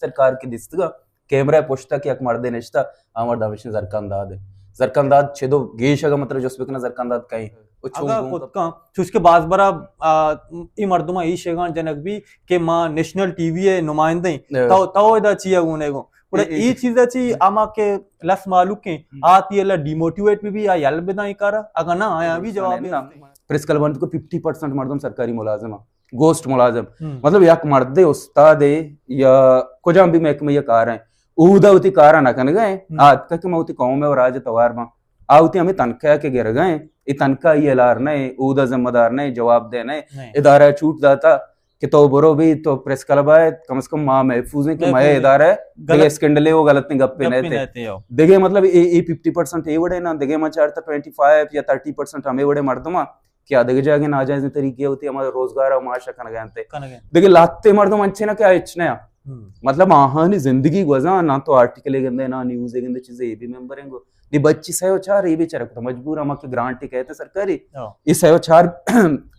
گیشتر کار کہ دیستگا، کیمرہ پشتا کہ یک مردے نشتا، آ مرد ہمیشہ زرکان داد ہے۔ زرکان داد چدو گیش اگا مطلب جست بکنا زرکان داد کہیں۔ او چون اگا گون کت کن، چوش کہ باز برا، آ، ای مردماں ای شیگان جنگ بی کہ ما نیشنل ٹی وی ءِ نمائندہ ایں۔ اے۔ تو، تو ادا چیا گونے گو؟ گڑا اے، اے۔ ای چیزا چی اما کہ لس مالوک ہیں، ہم۔ آتی اللہ ڈیموٹیویٹ بھی، بھی آ یل بدائیں کارا، اگا نہ آیا بھی جواب نہ۔ پریس کلب انت کو ففٹی پرسنٹ مردم سرکاری ملازم ہیں۔ گوسٹ ملازم۔ ہم۔ مطلب یک مردے استادے یا کجام بھی محکمہ یا کار ہیں، اودا وتی کارا نہ کنگا ہیں۔ ہم۔ آتکا کہ ما وتی قوم و راج توار باں۔ آ وتی ہمیں تنخواہ کہ گرگا ہیں، ای تنخواہ ای الار نہ ہیں، اودا ذمہ دار نہ ہیں، جواب دہ نہ ہیں۔ نہیں۔ ادارہ چھوٹ داتا کہ تو برو بھی تو پریس کلب آئے، کم از کم ما محفوظ ہیں کہ محفوظ مئے ہیں۔ ادارہ غلط دگہ اسکینڈلے و غلط گپے گپے نہ تھے۔ نہ تھے، ہو۔ دگہ مطلب اے، اے ففٹی پرسنٹ اے وڑے نا، دگہ ما چارتا ٹوئنٹی فائیو یا تھرٹی پرسنٹ ہمیں وڑے مردم ہیں کہ آ دگہ جاگہ ناجائز طریقے ہوتی ہمارا روزگار و معاش کنگا انتے۔ کنگا۔ دگہ لاتے مردم انچے نا کہ آ ہچ نہ۔ ہم۔ مطلب آہانی زندگی گوزاں، نہ تو آرٹیکل گندے، نہ نیوز گندے، چیزے اے بھی ممبر ہیں گو۔ نی بچی سہ و چار اے بھی چرک تو مجبور ہم کہ گرانٹ کہتے سرکاری۔ ہاں۔ یہ سہ و چار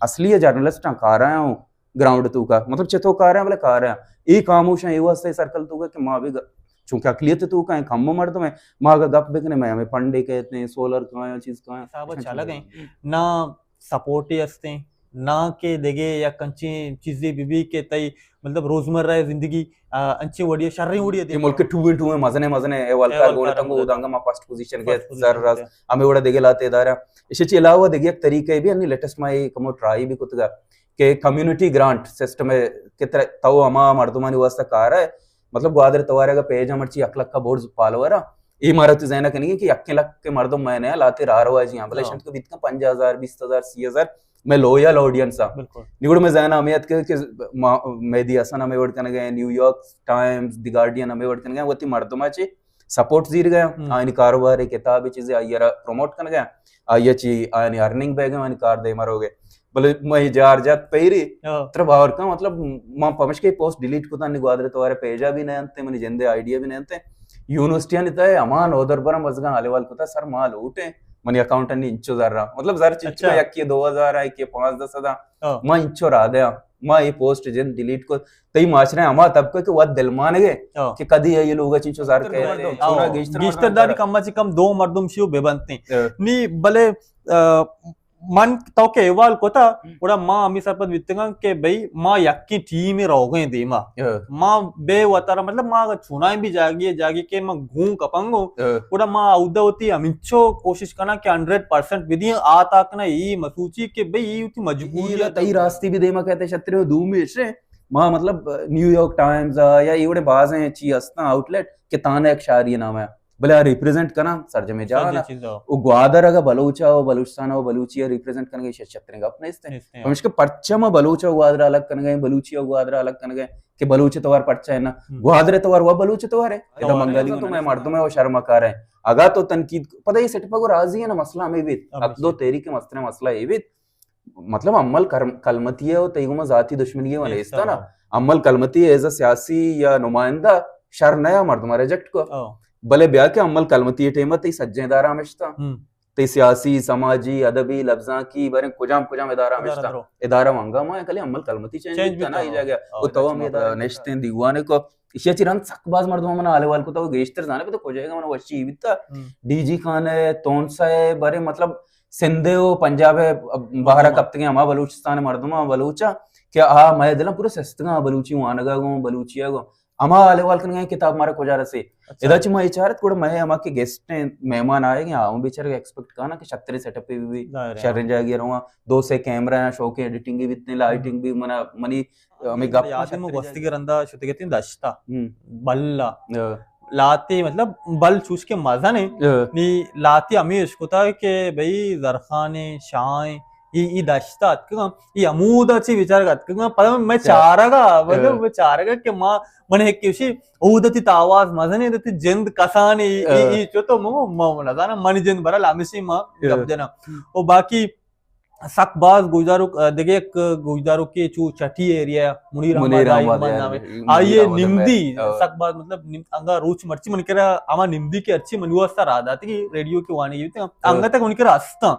اصلی جرنلسٹ ہیں، کار آیا ہوں گراؤنڈ تو کا، مطلب چتو کار ہیں بلے کار ہیں۔ اے خاموش ہیں، اے واسطے سرکل تو کا کہ ما بھی گ-، چونکہ اقلیت تو کا ہیں، کم مردم ہیں، ما اگر گپ بکنے، میں ہمیں پنڈے کہتے ہیں، سولر کہاں ہیں، چیز کہاں ہیں۔ حساب چلگ ہیں۔ نہ سپورٹ ہی ہستیں، نہ کہ دگہ یک انچیں چیزے بہ بی کہ تئی مطلب روزمرہ زندگی، آ، انچیں وڑی شریں وڑی یہ ملک ٹو انٹو ہیں، مزنے مزنے اے والکار گونے تنگو، دانگا ما فرسٹ پوزیشن گئے، زر رس، ہمیں وڑا دگہ لاتے ادارہ۔ اسی چی علاوہ دگہ یک طریقہ بھی، یعنی لیٹسٹ ما یہ کمو ٹرائی بھی کتگا کہ کمیونٹی گرانٹ سسٹم ہے کہ تر-، تو ہما مردمانی واسطہ کار ہے، مطلب گوادر توارے اگر پیج ہم مرچی یک لکھ کا بورڈز فالوور ہے، اے مارا تو ذہن کنگی کہ یکیں لکھ کے مردم میں نے لاتے راہ رواجی ہیں، بلے ہاں۔ شنت کو بیت کا پنجاہ ہزار، بیس ہزار، سی ہزار، میں لویل آڈینس ہاں۔ بالکل۔ نگڑ میں ذہن ہمیں اتکے کہ ما-، مہدی حسن ہمیں وڑ کنگے، نیویارک ٹائمز، دی گارڈین ہمیں وڑ کنگے، وتی مردمہ چے سپورٹ زیر گئے، ہم۔ آئینی کاروبار کتاب چیزیں آئی را پروموٹ کنگے، آئی چی آئینی ارننگ بہ گئے، آئینی کار دے مرو گئے۔ بلے میں جار جات پیری، ہاں۔ تر باور کا مطلب ما پمش کے پوسٹ ڈیلیٹ کتا، نی گوادر توارے پیجا بھی نہ انتے، منی جندے آئیڈیا بھی نہ انتے۔ یونیورسٹی نے تے امان اودر برم بزگاں حالے وال کتا، سر ما لوٹے، منی اکاؤنٹ نی انچو زر رہا۔ مطلب زر چچو اچھا۔ یک کے دو ہزار ہے، یک کے پانچ دس ہزار۔ ہاں۔ ما انچو را دیا، ما یہ پوسٹ جن ڈیلیٹ کو، تئی معاشرہ ہما طبقہ کہ وت دل مانگے ہاں۔ کہ کدی یہ لوگ چنچو زر کے، ہاں۔ چونا گیشتر گیشتر مردم داری زر۔ کم چی کم دو مردم شیو بے بنتے۔ ہاں۔ نی بلے، آ، من تو کہ احوال کتا، ہم۔ گڑا ما ہمیں سرپد بیتگاں کہ بھئی ما یکی ٹیم روگیں دیما۔ ہاں۔ ما بے وتارا، مطلب ما اگر چونائیں بھی جاگی، جاگی کہ ما گون کپنگو، ہاں۔ گڑا ما اودا ہوتی ہمینچو کوشش کنا کہ ہنڈریڈ پرسنٹ بدی، آ تاکنا ای مسوچی کہ بھئی ای ہوتی مجبوری یہ ہے۔ تئی راستی بھی دیما کہتے شترے دومی اشے۔ ما مطلب نیویارک ٹائمز آ یا ایوڑے بازیں چی ہستاں آؤٹ لیٹ کہ تانا یک شاری نام ہے۔ بلے آ ریپریزنٹ کناں سرجمیں جہان ء۔ او گوادر اگاں بلوچ ء و بلوچستان ء و بلوچی ء ریپریزنٹ کنگ ء ایشی ء چتریں گپ نیست انت۔ نیست انت۔ پمشکہ پرچہ ما بلوچ ء گوادر ء الگ کنگ ء، بلوچی ء گوادر ء الگ کنگ ء کہ بلوچ ء توار پرچہ انت؟ ہم۔ گوادر ء توار و بلوچ ء توار ہے۔ ادا او بنگالی تو مئے مردم ء و شرم ء کار ہے۔ اگاں تو تنقید پدا یہ سیٹ پہ راضی ہے نا، مسئلہ ہمیں بیت۔ ہم، اقدو تحریک ء مستریں مسئلہ یہ بیت۔ مطلب، امل کرم-، کلمتی ء و تئی گوما ذاتی دشمنی ء و نیست نا۔ امل کلمتی ایز اے سیاسی یا نمائندہ شر نیا، مردم ء ریجیکٹ کو۔ او۔ بلے بیا کہ امل کلمتی ٹیم ء تئی سجیں ادارہ ہمشتا۔ ہم۔ تئی سیاسی، سماجی، ادبی، لبزانکی، باریں کجام کجام ادارہ ادارہ ہمشتا۔ درو۔ ادارہ وانگا ما کلی امل کلمتی چینج چینج بیتا نا، بیتا۔ ای جاگہ۔ او، او تو ہم ادارہ نشتیں دیوانے کو۔ ایشی ء چہ رند سک باز مردم من حال احوال کتا و گیشتر زانے پتہ کجا گا من وشی بیتا۔ ہم۔ ڈی جی خان ہے، تونسہ ہے، بارے مطلب سندھ و پنجاب ہے، بہرا ہم۔ کپتگیں ہما بلوچستان مردم ہم بلوچا کہ آ مئے دلاں پورا سستگاں بلوچی وانگا گوں، بلوچیا گوں۔ ہما حال احوال کنگا کتاب مارا کجا رسے۔ اچھا۔ ادا چہ ما اچارت گڑا مئے ہما کہ گیسٹ ہیں، مہمان آئے گے، آؤں بیچارے ایکسپیکٹ کانا کہ شتریں سیٹ اپ بھی، بھی، ظاہر ہے۔ شریں جاگے رواں، دو سے کیمرہ ہیں، شوقیں ایڈیٹنگ بھی بیتیں، لائٹنگ بھی منا، منی ہمیں گپ یاد ہے، من گوستگی رندا شتگتیں دشتا۔ ہم۔ بلا۔ ہاں۔ لاتی، مطلب، بل چوش کے مزن ہے۔ ہاں۔ نی لاتی ہمیں اشکتا کہ بھئی زرخان، شاہ، ای، ای دشتا اتکگاں، ای عمودا چی بیچار اتکگاں، پر میں ہاں۔ چارگا، مطلب، ہاں۔ میں چارگا کہ ما، من ایک کشی، او دتی تاواز مزن ہے، دتی جند کسانی، ای، ای، ہاں۔ ای چو تو مو، مو نزانا، من جند برا لامشی ما ہاں۔ گپ جنا۔ ہم۔ او باقی سک باز گوشداروک، ء، دگہ یک گوشداروکے چو چٹی ایریا، منیر احمد، منیر احمد، آئی احمد نام ہے۔ منیر آئی احمد نمدی، ہے۔ او۔ سک باز مطلب نم-، انگا روچ مرچی من کرا ہما نمدی کے ارچی منی واسطہ را داتی کہ ریڈیو کے وانی گیتے ہیں۔ او۔ انگا تک من کرا ہستاں۔